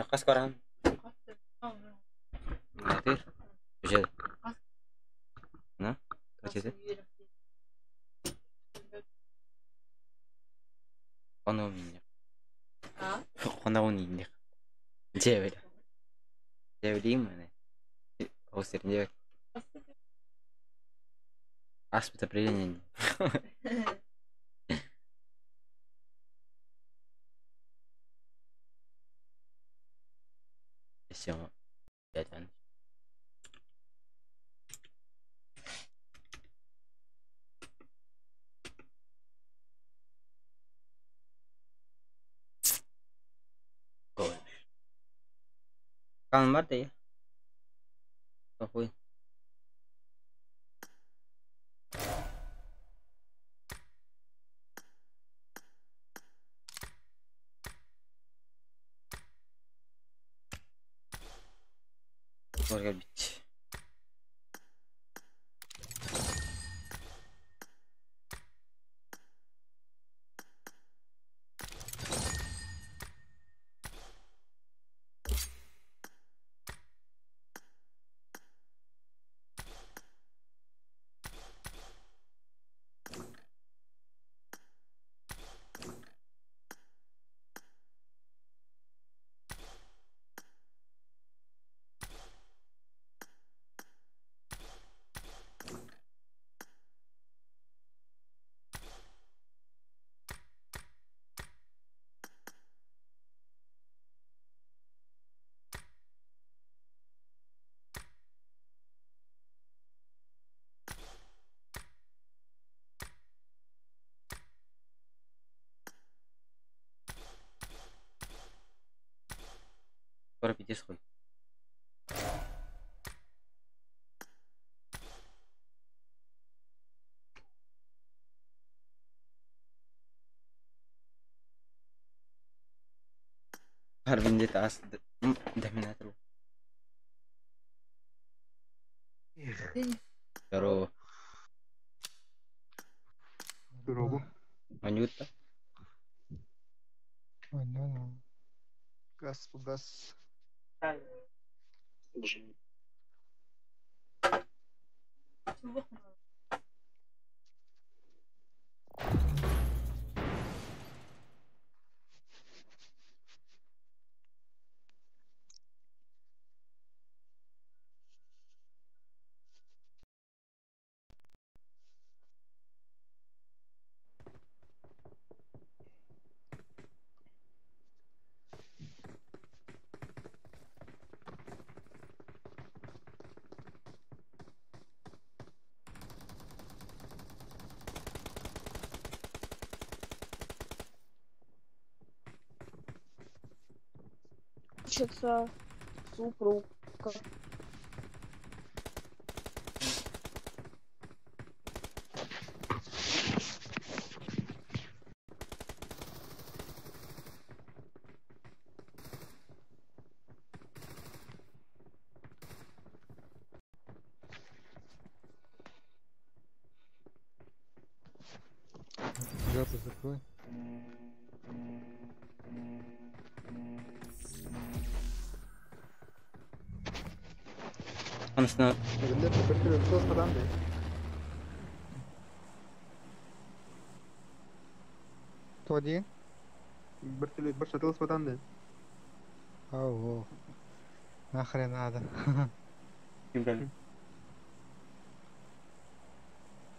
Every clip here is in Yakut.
Хас көрөн? Нәтер. Үчел. На? Качеты? Оно мине. Оно мине. Дьэбэл. Дьэбэлиим маны. Ол сирин дьэбэл. Аспыт определение. Все. Дядя. Kan var det. Ой. Бит. Скоро пиздец хуй. Харбин где-то ас доминатор. Здорово. Здорово. Анюта. Газ, газ. Учится супруг. Жопу закрой. Anasını Тоди. Вертолет бір шатылыс батанды. Ау, нахрен надо. Ким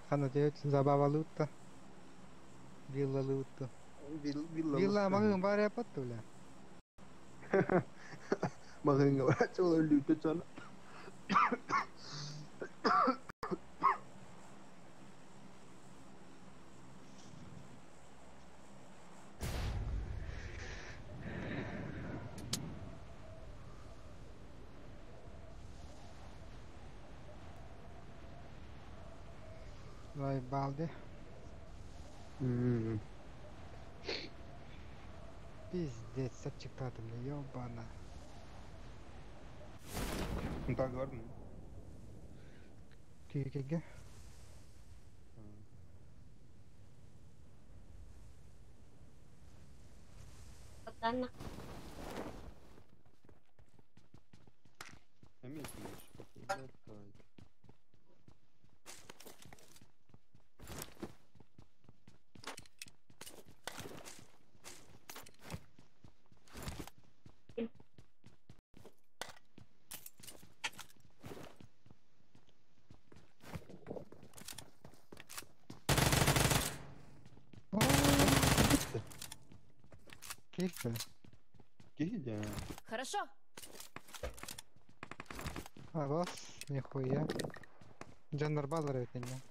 Хана делать забава лута. Вилла лута. Вилла. Вилла маңын бар япатты бля. Маңын бар чола лүтө чана. Vay baldi. Пиздец, сапчик бля, ёбана. Так горно. Күйгеге. Patana. Ких, что ли? Киһи дьэ. Хорошо. А, вас, нихуя. Джандар баллар ведь не.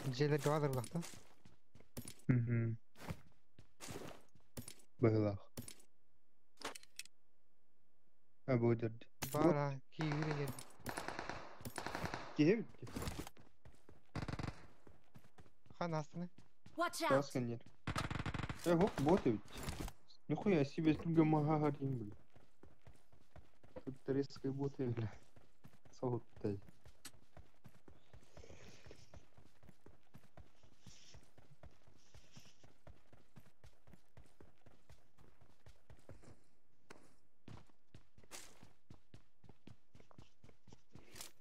Дьиэлэргэ баалар булахта. Мгм. Быһылаах. А бу дерди. Бар а, киирин ен. Киһи битти. Хан астыны. Watch out. Бас кэннер. Э, хоп, бот эбит. Нихуя себе туга махахарим, бля. Тут резкая боты, бля. Соһуттай.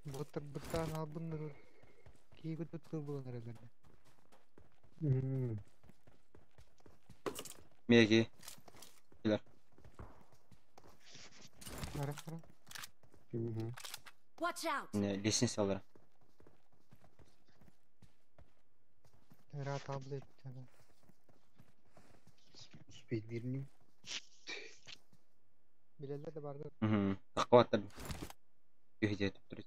Буттар буттан албыннар. Киигут буттар булан эрелерде. Меги. Бара бара. Мгм. Watch out. Лестница алар. Rahat abla etti. Успеть бирни. Билелер де барды. Таққабаттар. Күйе жетіп тұр.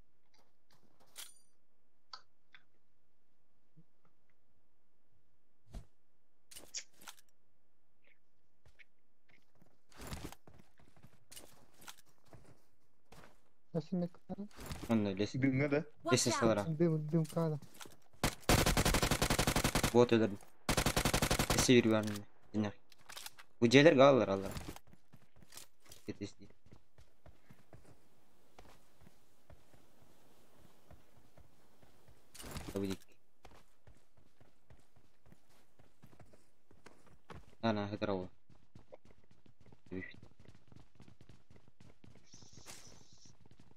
Nasıl ne kadar? Онна лес Дымга да? Watch лестница out. алар. Дым дым када. Бот өлөрдүм. Эсе бир бар. Динак. Бу жерлер галалар алар. Кетести. Табидик. Ана хытырау.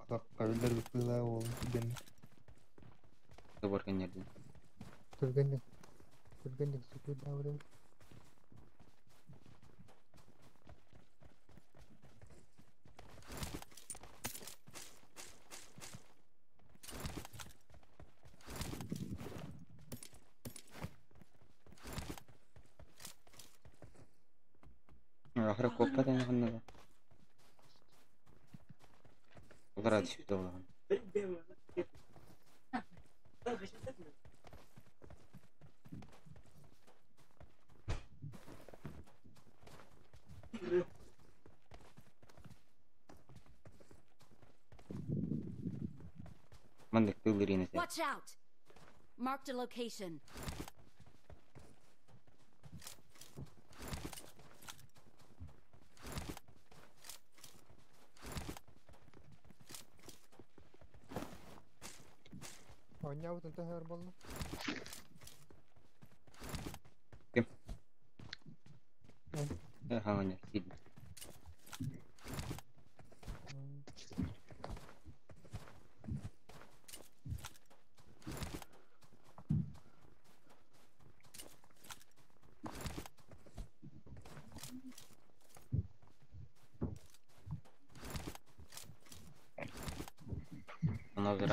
Атаққа өлер была ол ден. Бар кенерден. Түргенник. Түргенник сүтү давры. Ахыры коппа да ханна. Олар түшүп болгон. Мандык тылырын эте. Watch out. Marked a location. Ойнабыт онто хөр болду. Ким? Хаңа сид. Ана бир.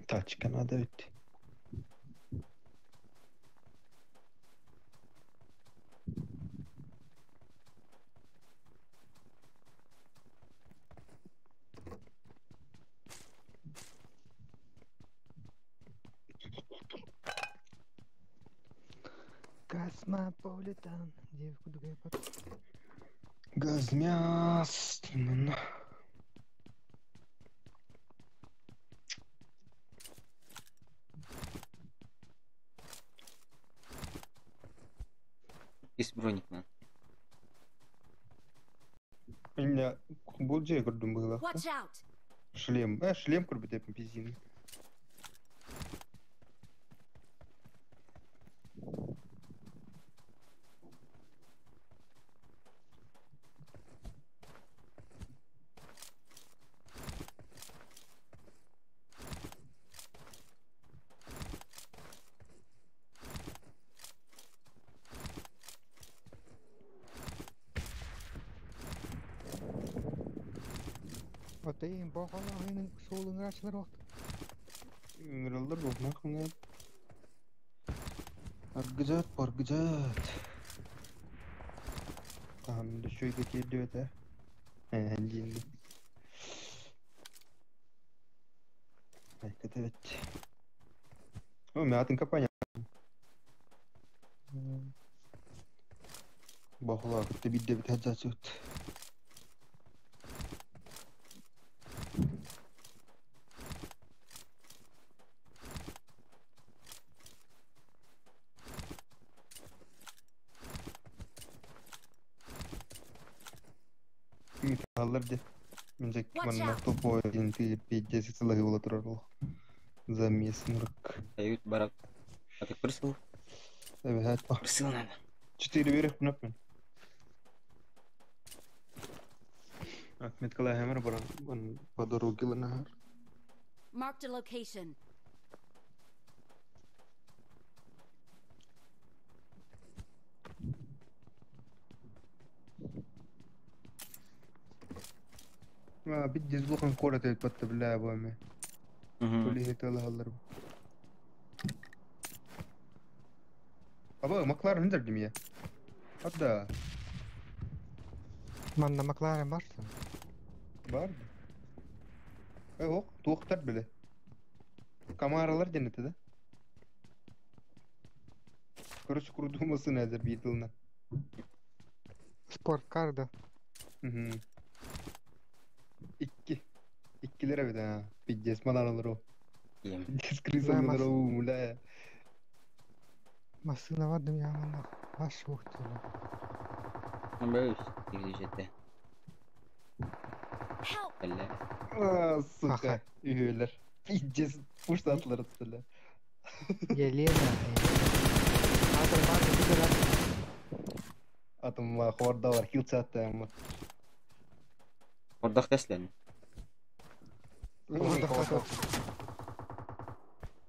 Тачка надо ведь. Космополитен. Девку дугай пат. Газмяс. Ис броник на. Меня бұл же көрдім было. Watch out. Шлем. Э, шлем көрбі деп пизин. Отайын боқалағының суолуңар ачылар уақыт. Ыҥыраллар буолбатах ханна. Аргыдьаат, баргыдьаат. Хаһан да үчүгэйгэ тиэрдибэтэ. Ээ, диэн Айката эбит. О, мин атын компания. Бохолоо кытта биирдэ эбит сылдьааччыбыт. Ыыталлар дии. Мин дьэ Watch манна out! тупой диэн пиздец сылаһыы буола турар ол. Замес нырк. Дают барак. А ты прысыл? Эбэһээт па. Прысыл надо. Четыре берег пнапмын. Отметкалаһамар баран по дороге ланахар. Marked a location. А, пиздец улахан куорат эбит батта бля бу эмэ. Угу. Полиһи алаллар. Аба Макларен дердим я. Hatta Манна Макларен барсын. бар. Э, ок, туохтар биле. Камаралар диэн этэ да. Короче, курдумасын әзер биир тылынан. Спорткар да. Мгм. Икки. Иккилэр эбит аа. Пиздец манан олору. Ем. Пиздец крыса Да, олору, муля. Массыына бардым я манна. Баш уқтылы. Ну, боюсь. Ты Help! Бля. А, сука. Аха. Үһүөлэр. Пиздец пуштатылар ыттылар. Елена. Атыр бар бит Атым хордалар хилчаттааммыт. Ордах теслен. Ордах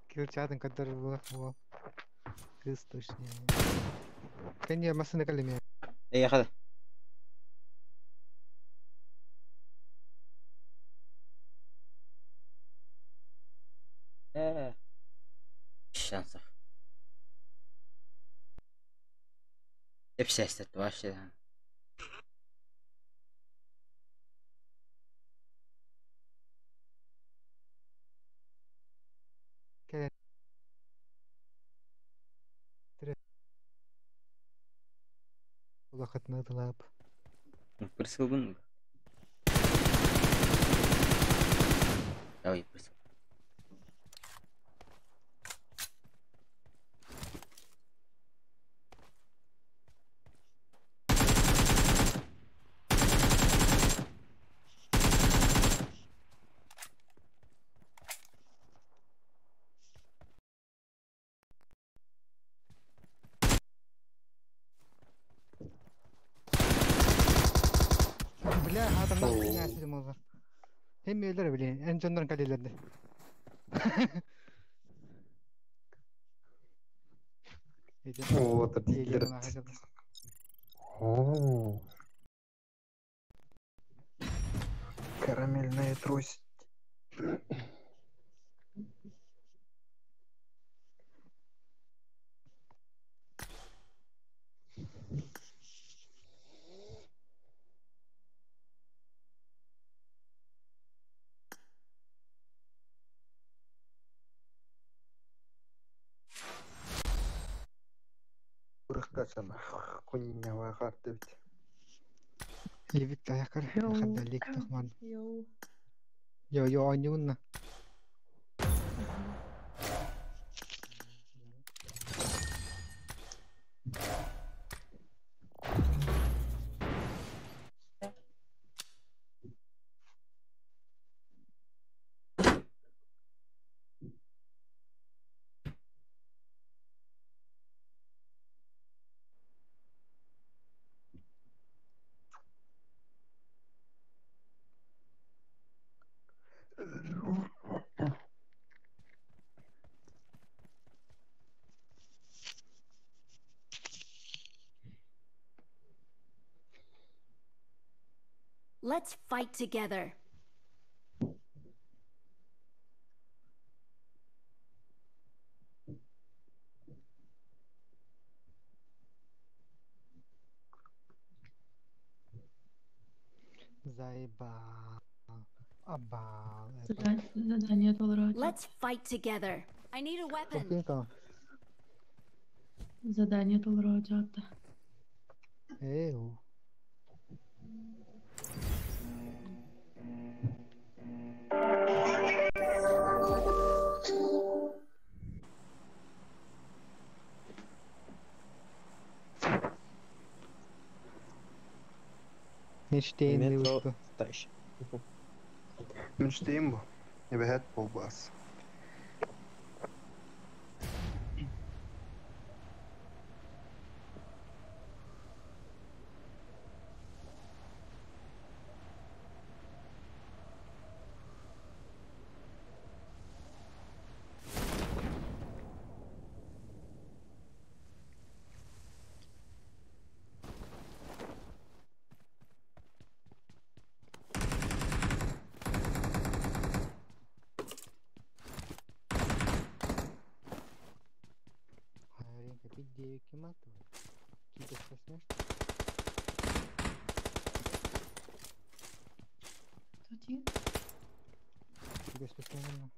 Килчатын кадар булах бу. Кыз точнее. Кәне массыына калеме. Эй, хада. Э. Шансов. Эпсэстет вообще. Кәле. Улахытны тылап. Прысылбын. Давай, прысыл. Бля, адамдар князь олар. Hem öyle bile, en canların kalelerinde. О, это дилер. О. Карамельная трость. Урыккачан хуйня харты бит. Левит аякар, Йоу. хадалик тахман. Йоу. Йо, йо, анюнна. Let's fight together. Заебал. Абал. Это. Задание толору. Let's fight together. I need a weapon. Копинка. Задание толору жатта. Эй, у. Мечтейн Metro вышло. Station. Мечтаем бу. Эбэһэт буолбаас. Аренка, пить девять матовый. Кида соснешь? Тут Кида соснешь?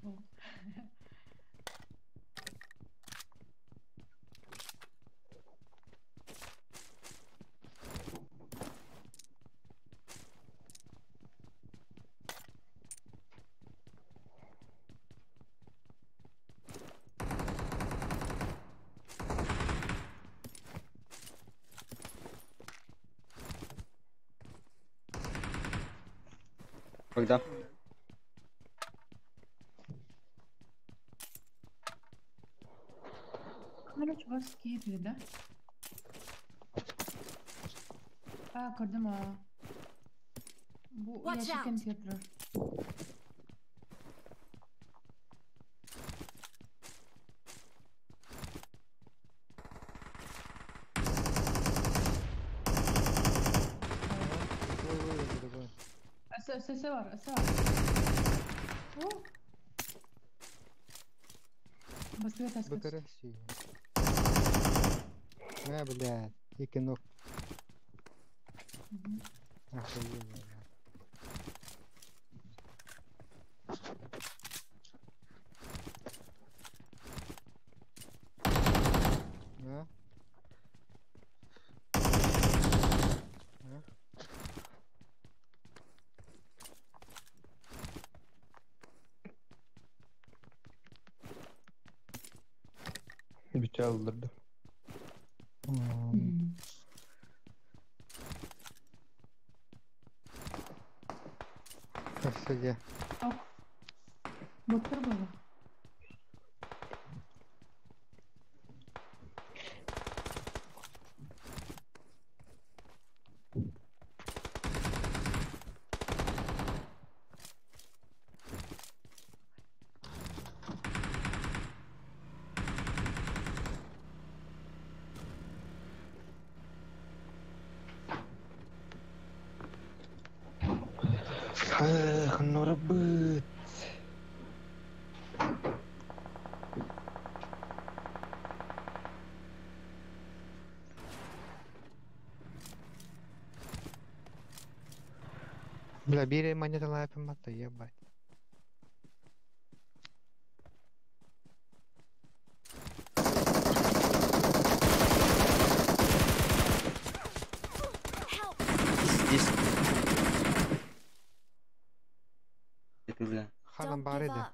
О. Когда? Короче, вас киирли, да? А, көрдүм а. Бу Watch ящик out. компьютер. Ой, ой, ой, ой. Sesi var, sesi var. О! Басты таска. БКРС. На, блядь, и кино. Охуенно, блядь. Да? Да? Бүтэ алдырды. М, Господи. Боттар было. Эх, норабыт. Бля, бери монету лапы мата, ебать. Help! Здесь. Это бля. Ханым Don't бар give edi. up.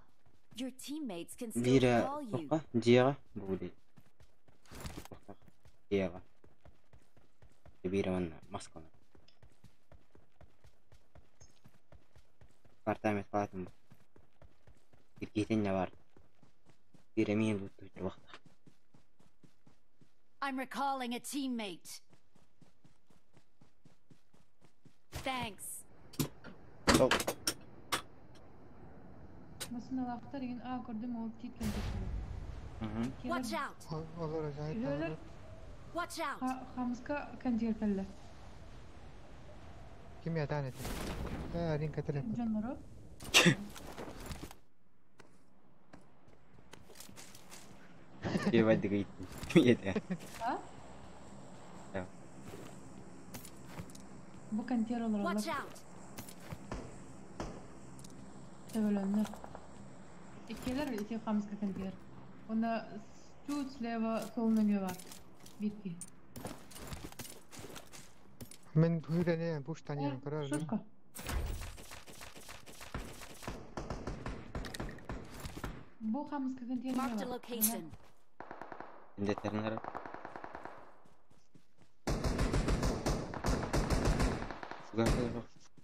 Your teammates can still Бире call you. тоққа, дияға бұл Дияға. Бире манна масканы. Партамет қалатын бұл. Иргетен не бар. Бире мен лутты бітір вақта. I'm recalling a teammate. Thanks. Басын алақтар деген, а, көрдүм, ол тит компьютер. Watch out! Olur acayip. Үлөлөр Watch out! хамыска контертелле. Kim ya tane? Ha, ring katırım. Жонору. Ебать, дегейтін. Еді. А? Да. Бу кантер олороллор. Watch out! Төбөлөннөр. Иккилэр ити хамыска кантер. Онно чуть слева сол нөҥүө бар. Биир киһи. Мен хүрene буштаньян Э, көрөр. Шутка. Бу хамыска кантер Marked a бар. location. Индеттерин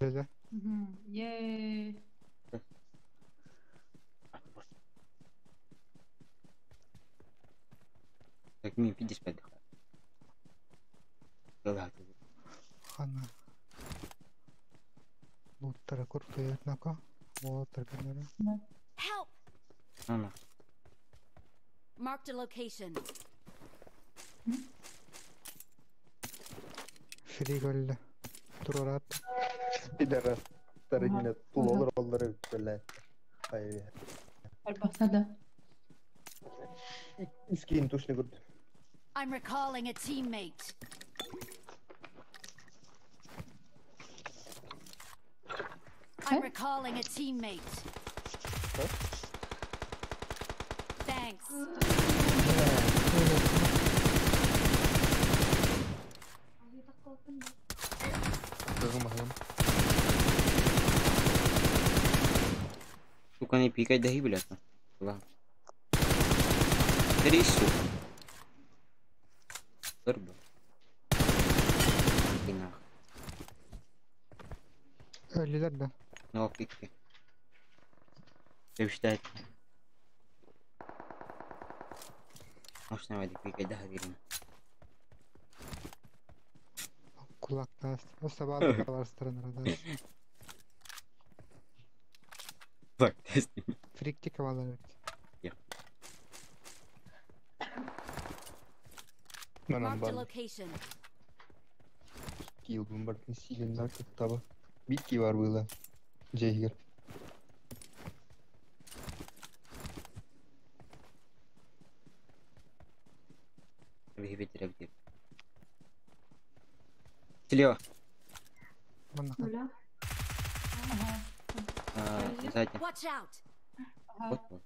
Леле. Е. Так мин пидиш пэдэх. Хана. Буттара куртуятнака. Уоттар көнөрө. Help! Ана. Marked a location. Фриголле. Турарат. Пидорас. Тарынина тулолор оллары блядь. Хайве. Арбахта да. Үскейін точно көрдүм. I'm recalling a teammate. I'm recalling a teammate. Thanks. Кыгым ахым. Сука, не пикай да блядь. Ладно. Три, сука. Торба. И нах. Өлүлөр да. Ну, пики. Ты Может, на пикай да гирин. Кулактаас. Өссө баар старанара. Так, тест. Фриктик балар. Манан Marked a бар. location. Килбин бар. Силен таба. Битки бар было. Жейгер. Слева. Манна. Бля. Ага. А, сзади. Watch out! Ага. Вот, вот.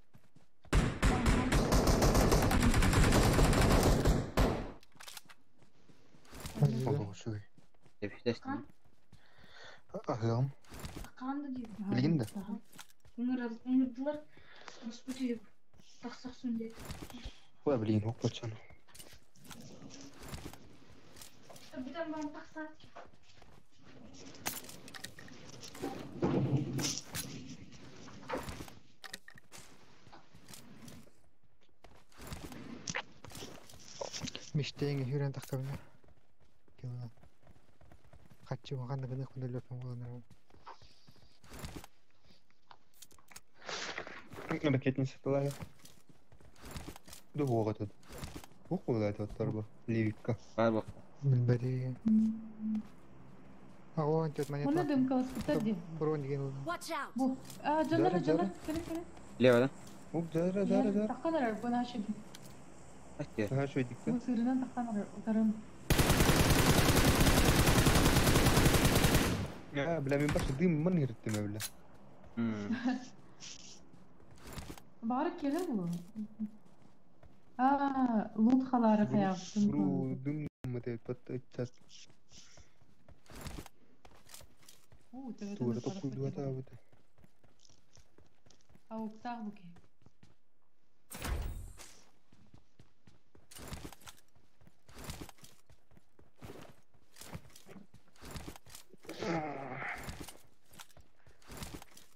Өлүлөр. Ого, шуй. Ты что с ним? Ахым. Қанды дейді. Билгин да. Ыңырдылар. Господи, тақсақсын деді. Ой, блин, ок пачан. Бүтән барын тақса. Миштең хүрен таққабына. Килла. Хатчы ханна гына күнөлөр боланар. Ракетница талая. Дугуга тут. Укулайт оттар бу. Ливикка. Бар бок. Билбери. Агон тет монета. Онно дымка воспитать ди. Бронь деген. Watch out! Бу. А, жаннар, Жара, жаннар, жара. келин, келин. Слева, да? Ук, жара, жара, жара. Таққан арар, бу нашы. Астер. Ага, шо дикте. Бу сырынан таққан арар, утарым. А, бля, мен башы дым мын ирттем, бля. Бары келин бу. А, лут халары каяктым. Гру дым мыты пат час. О, төбөтөн Тура да токуй сарап дуата бут. Ауктах буки.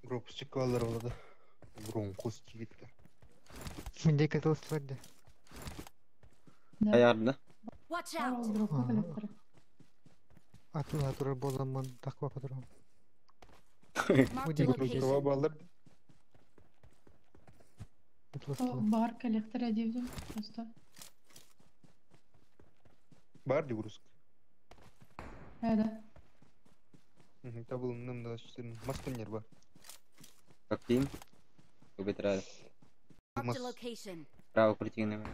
Гроп чыккалар болады. Гром кос чигитте. Менде катылыстылар да. Да. Аярда. Watch Бар out! ол дропка келеттер. Атыла турар боламын таква патрон. Marked a Будет location. балдар. Бар келеттер дедим. Просто. Бар ди грузк. Эда. Табыл нымда шин масканер бар. Как тим? Убитра. Marked a location. Право крути на.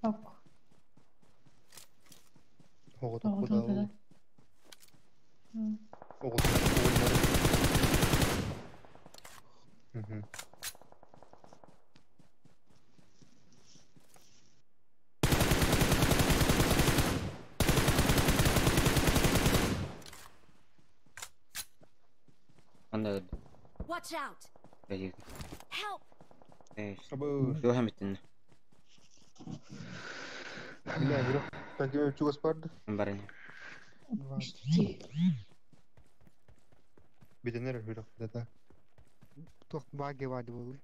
Так. Оҕото Оҕото куда да. Оҕото оҕонньор. Анда Watch out! бәлик. Help! Абы. Юу хамтын. Бля, бирок. Такие чугас барды. Барын. Биденер бирок да. Туох баги баadi буолуй.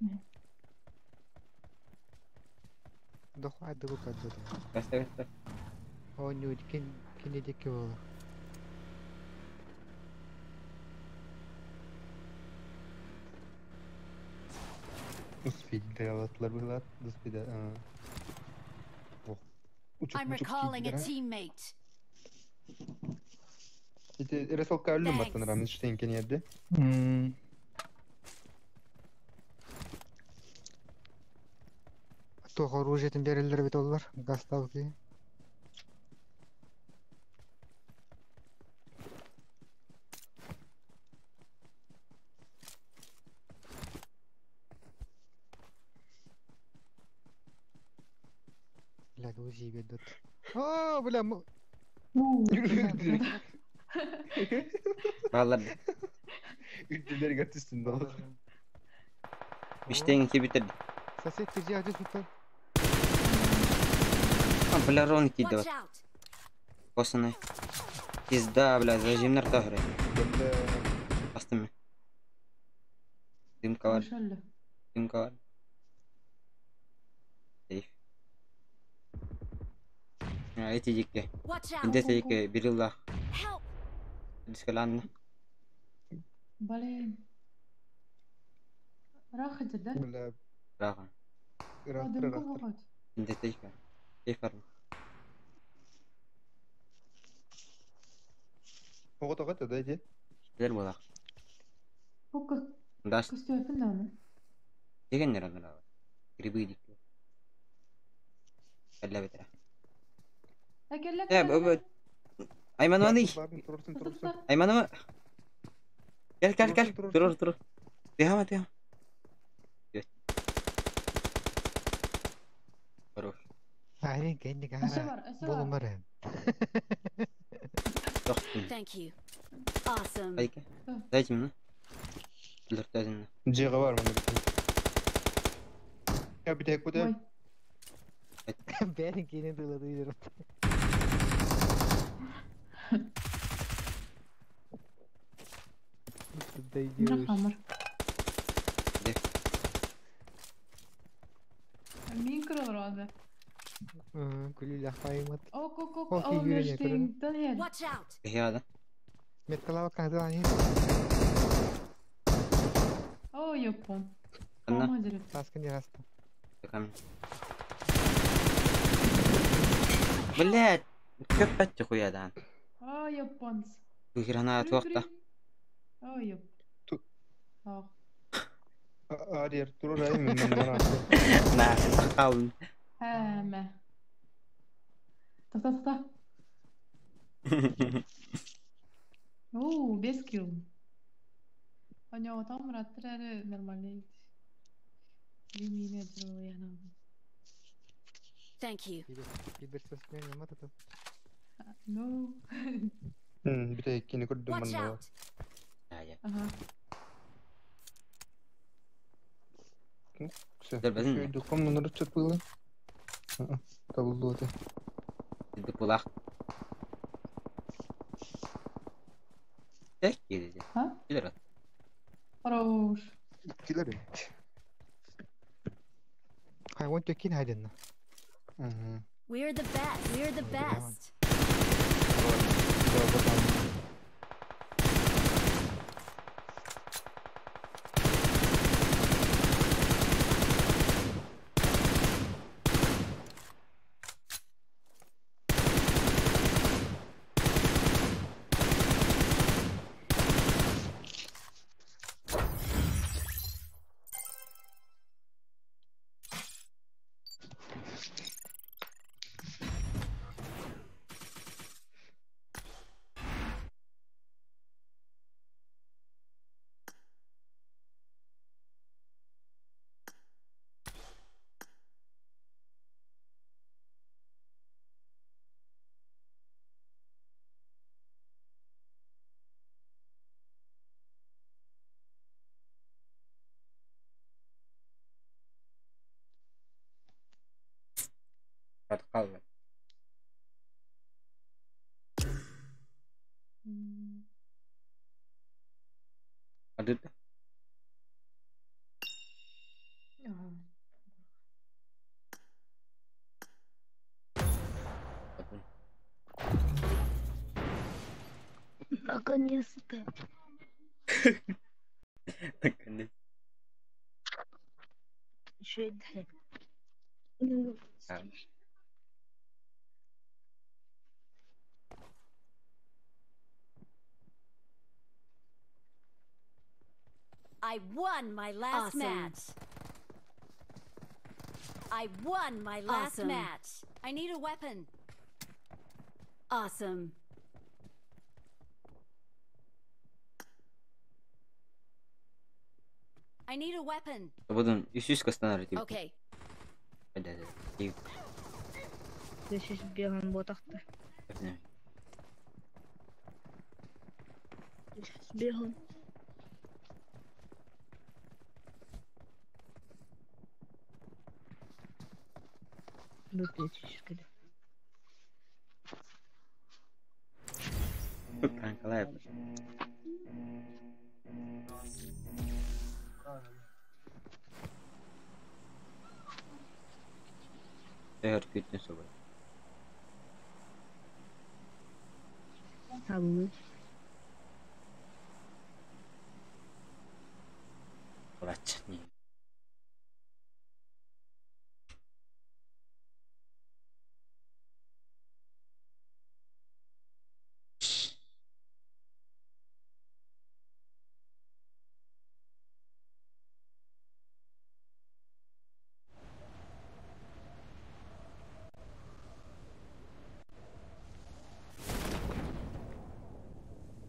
Дохуа дыбы көрдө. Баста баста. Оонньуу кин кини дикки буолар. Успейді алатылар бұлар. Успейді. Учук I'm мучук recalling a кийдилер, а? teammate. Ити ресалка өлүм Thanks. баттан рамын иштен кенерди. Туох оружиетин берелер бит олар. Гаставки. Бля, узи ведут. О, бля, Балар. Үрдүлер гартыстын да. Иштен ки битер. Сосед ты же тут. А, бля, рон киде. Watch out! Косаны. Пизда, бля, зажимнар тахры. Бля. Бастым. Дымка бар, Ошолло. дымка бар. Сейф. А, эти дикке. Watch out! Инде сейке бирилла. Help! Дискаланна. Блин. Рахат да? Бля. Раха. Рахтыр Дымка рахтыр. болот. Инде сейке. Сейф бар. Ого тоҕо да ити. Килер болак. Бу Даш көстөпүн да аны. дегеннер анара. Грибы дикке. Әллә бетер. Әкелле. Э, бу Айман Бардым турурсун турурсун. Айман Gel gel gel. Durursun, Durur durur. Devam et devam. Evet. Хорош. Ахрин кенник Эсе ара. бар, эсе бар. Болумар. Тохтун. Thank you. Awesome. Айка. Да. Дайте мне. Өлөртөзүн. Жега бар мында. Я битек бу Ой, Бәрин кенен дылады үйдер. мына хамыр. Де. Мин кырылыр аны. Күлүлә хаймат. Ок, ок, ок. Ок, О, юрение межден Даниэль. Watch out! Бехяда. Меткалава кандылани. О, япон. Анна. Командир. Таскын яраста. Камень. Блять. Köpet хуядан. О, японс. Бу граната вакта. О, яп. Ту- Ах. Арьер турur ай мен мана. На, сакалын. Әмә. Тоқта, тоқта. Оо, 5 килл. Оня там раттыр әлі нормальный. Лимине яна. Thank you. Киберсөсмен ямат. Ну. Битек кини көрдүм Watch мында. out! Я, я. Ага. Дөрбөзүн. Духом нонор чапылы. Табылды оты. Ди булак. Tek girdi. А? Bilir. Хорош. Килер. Хайван төкин хайдынна. We're the best. We're the best. Хаалла. Адыт. Наконец-то. Наконец. Еще I won my last Awesome. match. I won my last Awesome. match. I need a weapon. Awesome. I need a weapon. Будун үс кастанар дип. Okay. Да, да. Дип. Здесь беган ботахта. Беган. Выключишь, Пранкалай. Эр күтнө собой. Табылы. Булач.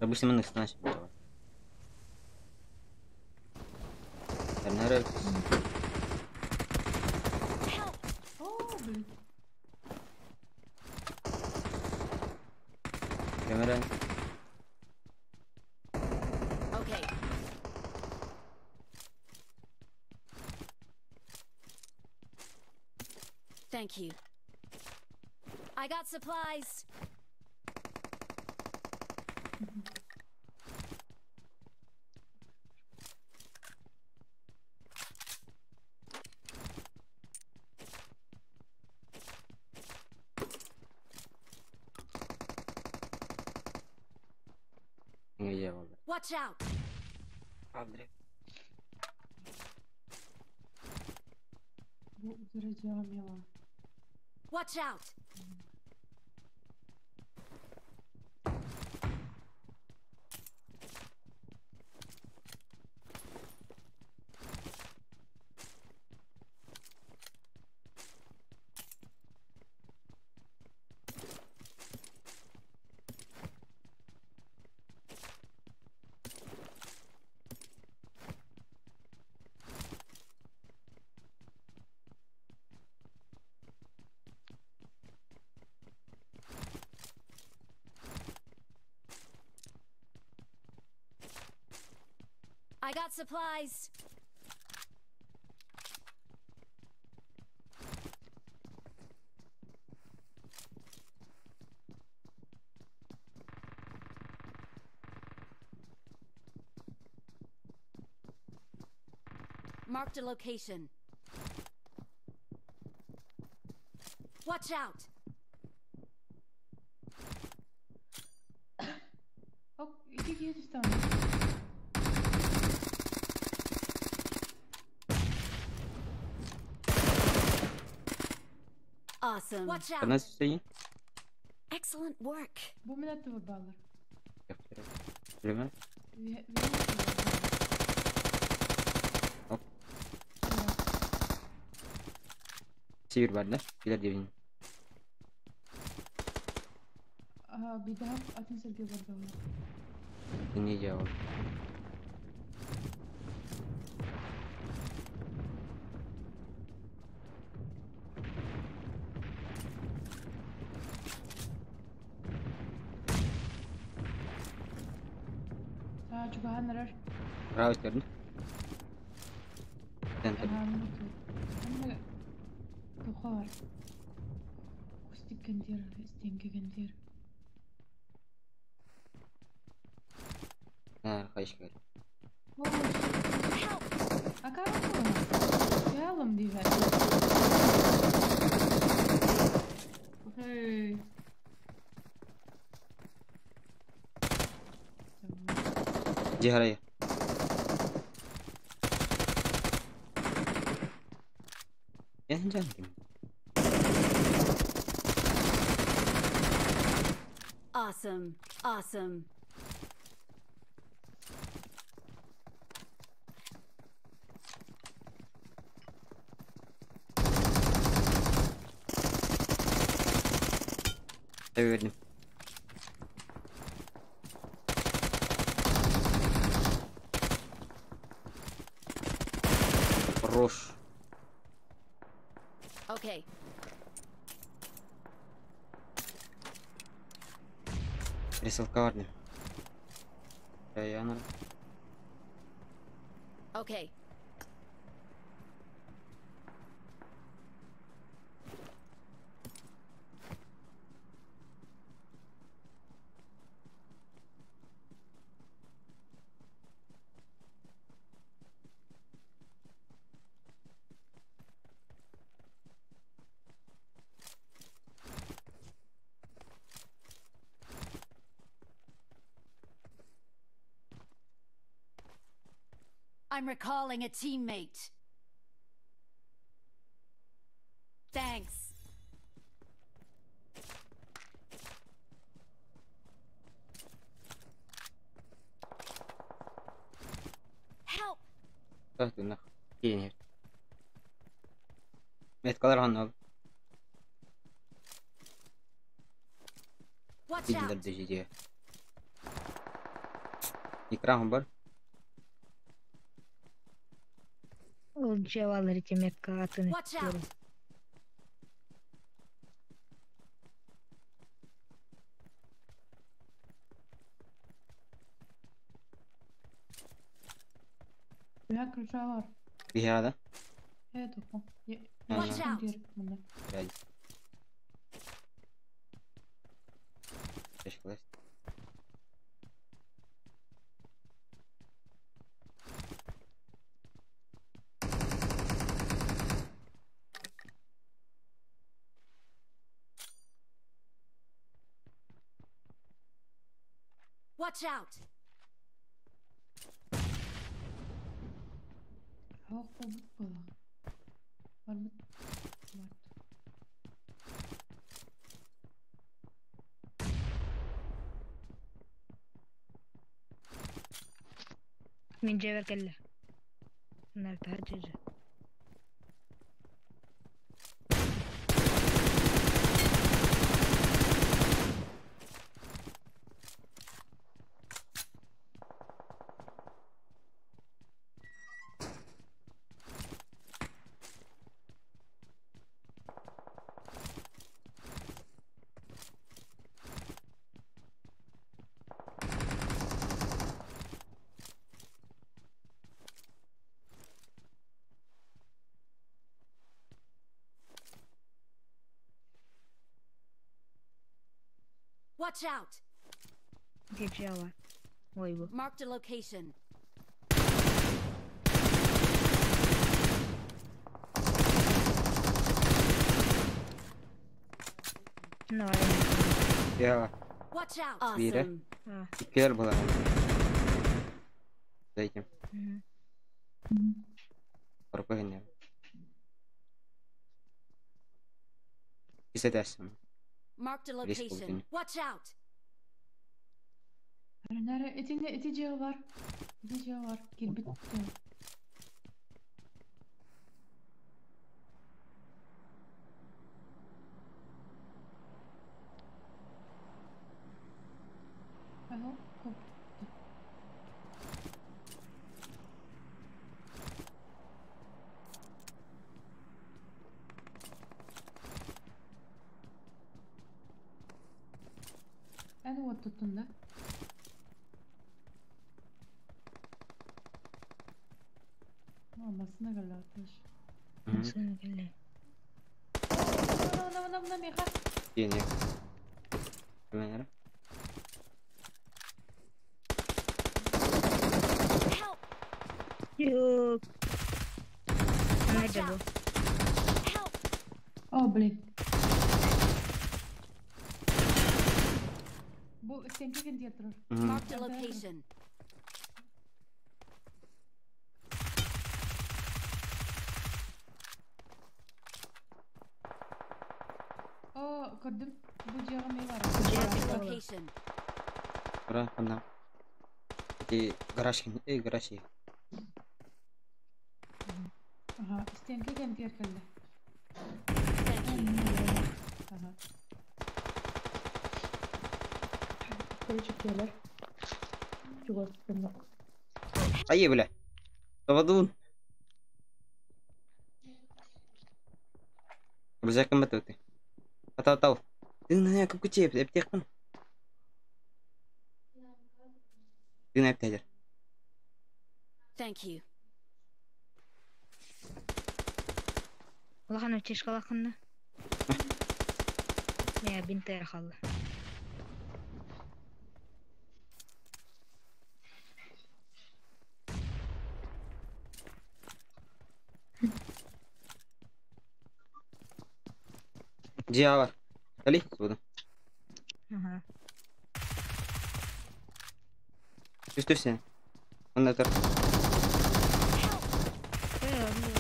Допустим, мы начнем. Help! О, блин. Камера. Okay. Thank you. I got supplies. Watch out! Андрей. Watch out! I got supplies. Marked a location. Watch out! Ок, иди едешь там. Awesome. Watch out! Одна стоит. Excellent work. Бу меня ты выбрал. Время. Север бар, да? Билер дебин. А, беда, атын сергей бар. Не делал. Раутер. Центр. Кентир, стенки кентир. Ha, хайшкар. Help! А как Ялом дивер. Hey. Дьиэ Yan dyan. Awesome. Awesome. Verdim. Хорош. Okay. Пересылка vardı. Яна. Okay. I'm recalling a teammate. Thanks. Help! Тунах. Киин. Меткалар ханна. Watch Виделер out! дежиде. Экран бар. Ол дьиэ ити атын Watch out! Я ключа var. Бихада. Evet oku. Watch out. Bunda. Блядь. Пришлось. Watch out! Yok bu bu. Var mı? Var. Мин дьиэбэр кэллэ. Нарта дьиэ. Watch out! Дьиэ бар. Ой бу. Marked a location. No, Я Watch out! Бире. Awesome. А. иккилер буолар. Дайтим. Корпа гэнэ. Кисетәсим. Marked a Риск location. bulutun. Watch out! Nere? Etinde eti ciğer var. Eti ciğer var. Girbit. Aha, koptu. Ben o tuttum da. Masına göre atmış. Masına göre. Мына, мына, мына, меха. Tiene. Hemen Help! Yok. Watch Nerede bu? out! Help! О, блин. Бу стенки кентигер турар. Marked a location. О, көрдүм. Бу дьиэҕэ эмиэ баар. Marked a Дьиэ. location. Ora ханна. Ити гараж эй гараж. Аха, стенки кентигер кэллэ. Thank you. Аха. Короче, келер. Чугас кынна. Айы бля. Табадун. Рюкзакым бат өтө. Атау тау. Дыңна кып күчеп, эптекпин. Дыңна эптедер. Thank you. Улахан өчеш калакынна. Не, бинтер халла. Дьиэ бар. Кали, буду. Ага. Түс сен. Онда тұр.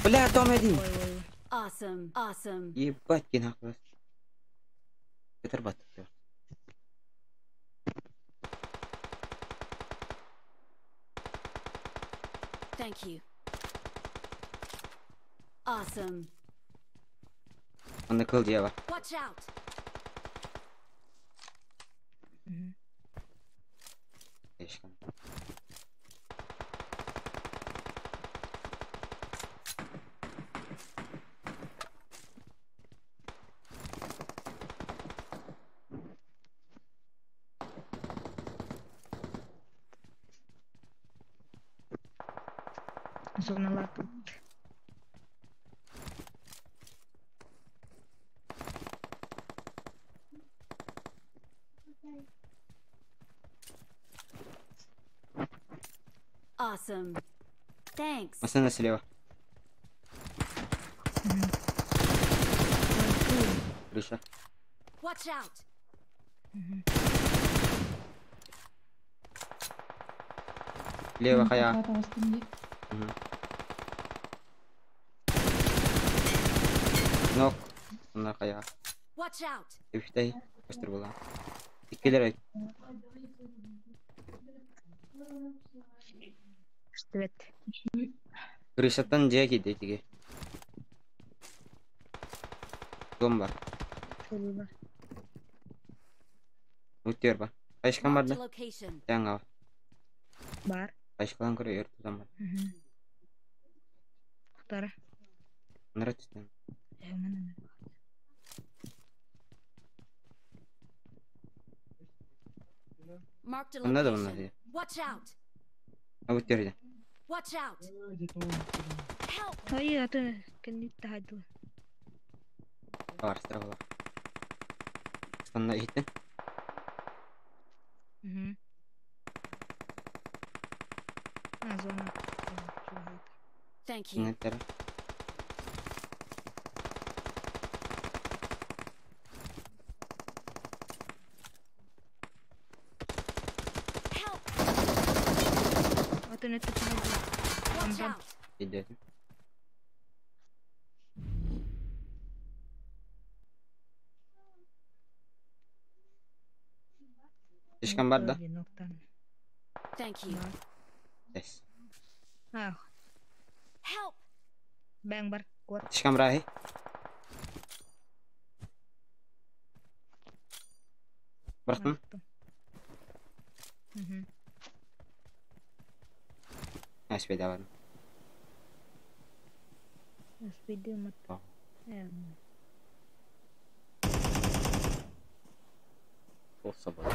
Бля, дом один. Ой, ой, ой. Awesome. Awesome. Ебать, кинах. Кетер бат. Thank you. Awesome. Онда кыл дьиэ бар. Watch out! Мгм. Ешкан. Зоналар тут. Awesome. Thanks. Машина слева. Крыша. Watch out! Лево хая. Тоҕустум дии. Нок. Онна хая. Watch out! Эфтай. Көстөр була. Иккилер айт. Свет. Крышаттан дьиэ киирдэ тиги. Дом бар. Шулла. Үттер бар. Кайшкан бар Marked a да. location. Жаңа. Бар. Кайшкалан көрө өр тутам бар. Мгм. Тара. Нара түстен. Hemen. Marked a Онна да онна location. дии. Watch out! Үттер дии. Watch out! Help! Ай, аты кенди тахайды. Бар, стра була. Станна иттен. Мгм. А, зона. Thank you. Неттер. Help! Аты не тахайды. Watch Ага. out! Иде. Ишкан бар да. Ноктан. Thank you. Бар. Yes. А, Help! бәң бар. Кор. Ишкан бар. Бырахтым. Мгм. Аспеда бар. Спиди мат. А. Ол собой.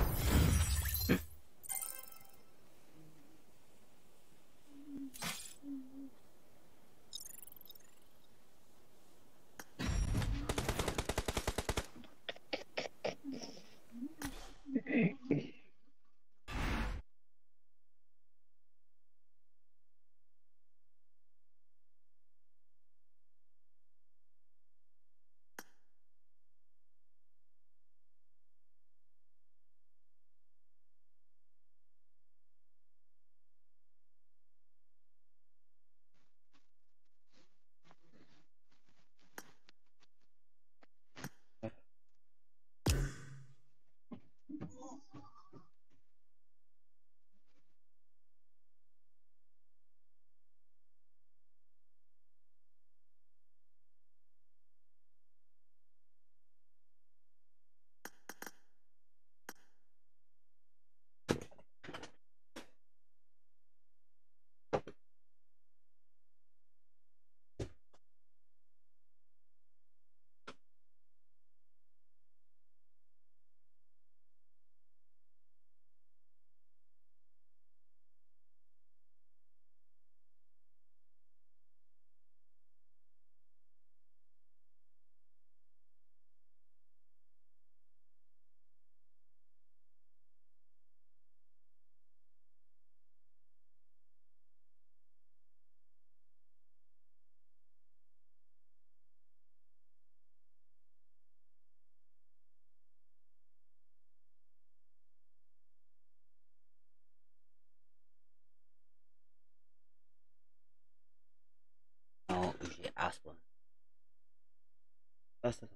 Просто.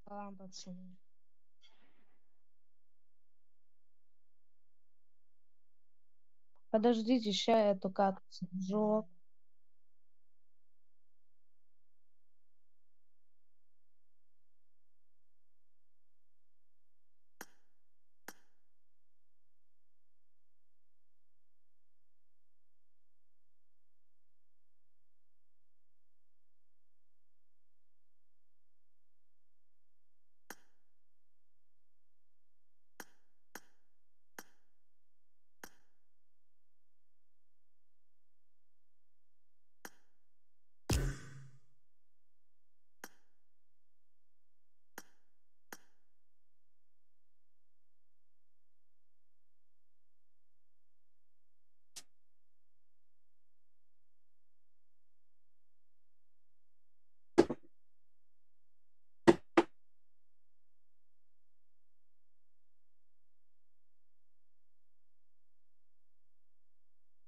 Салам, пацаны. Подождите, ща я эту катку сажу.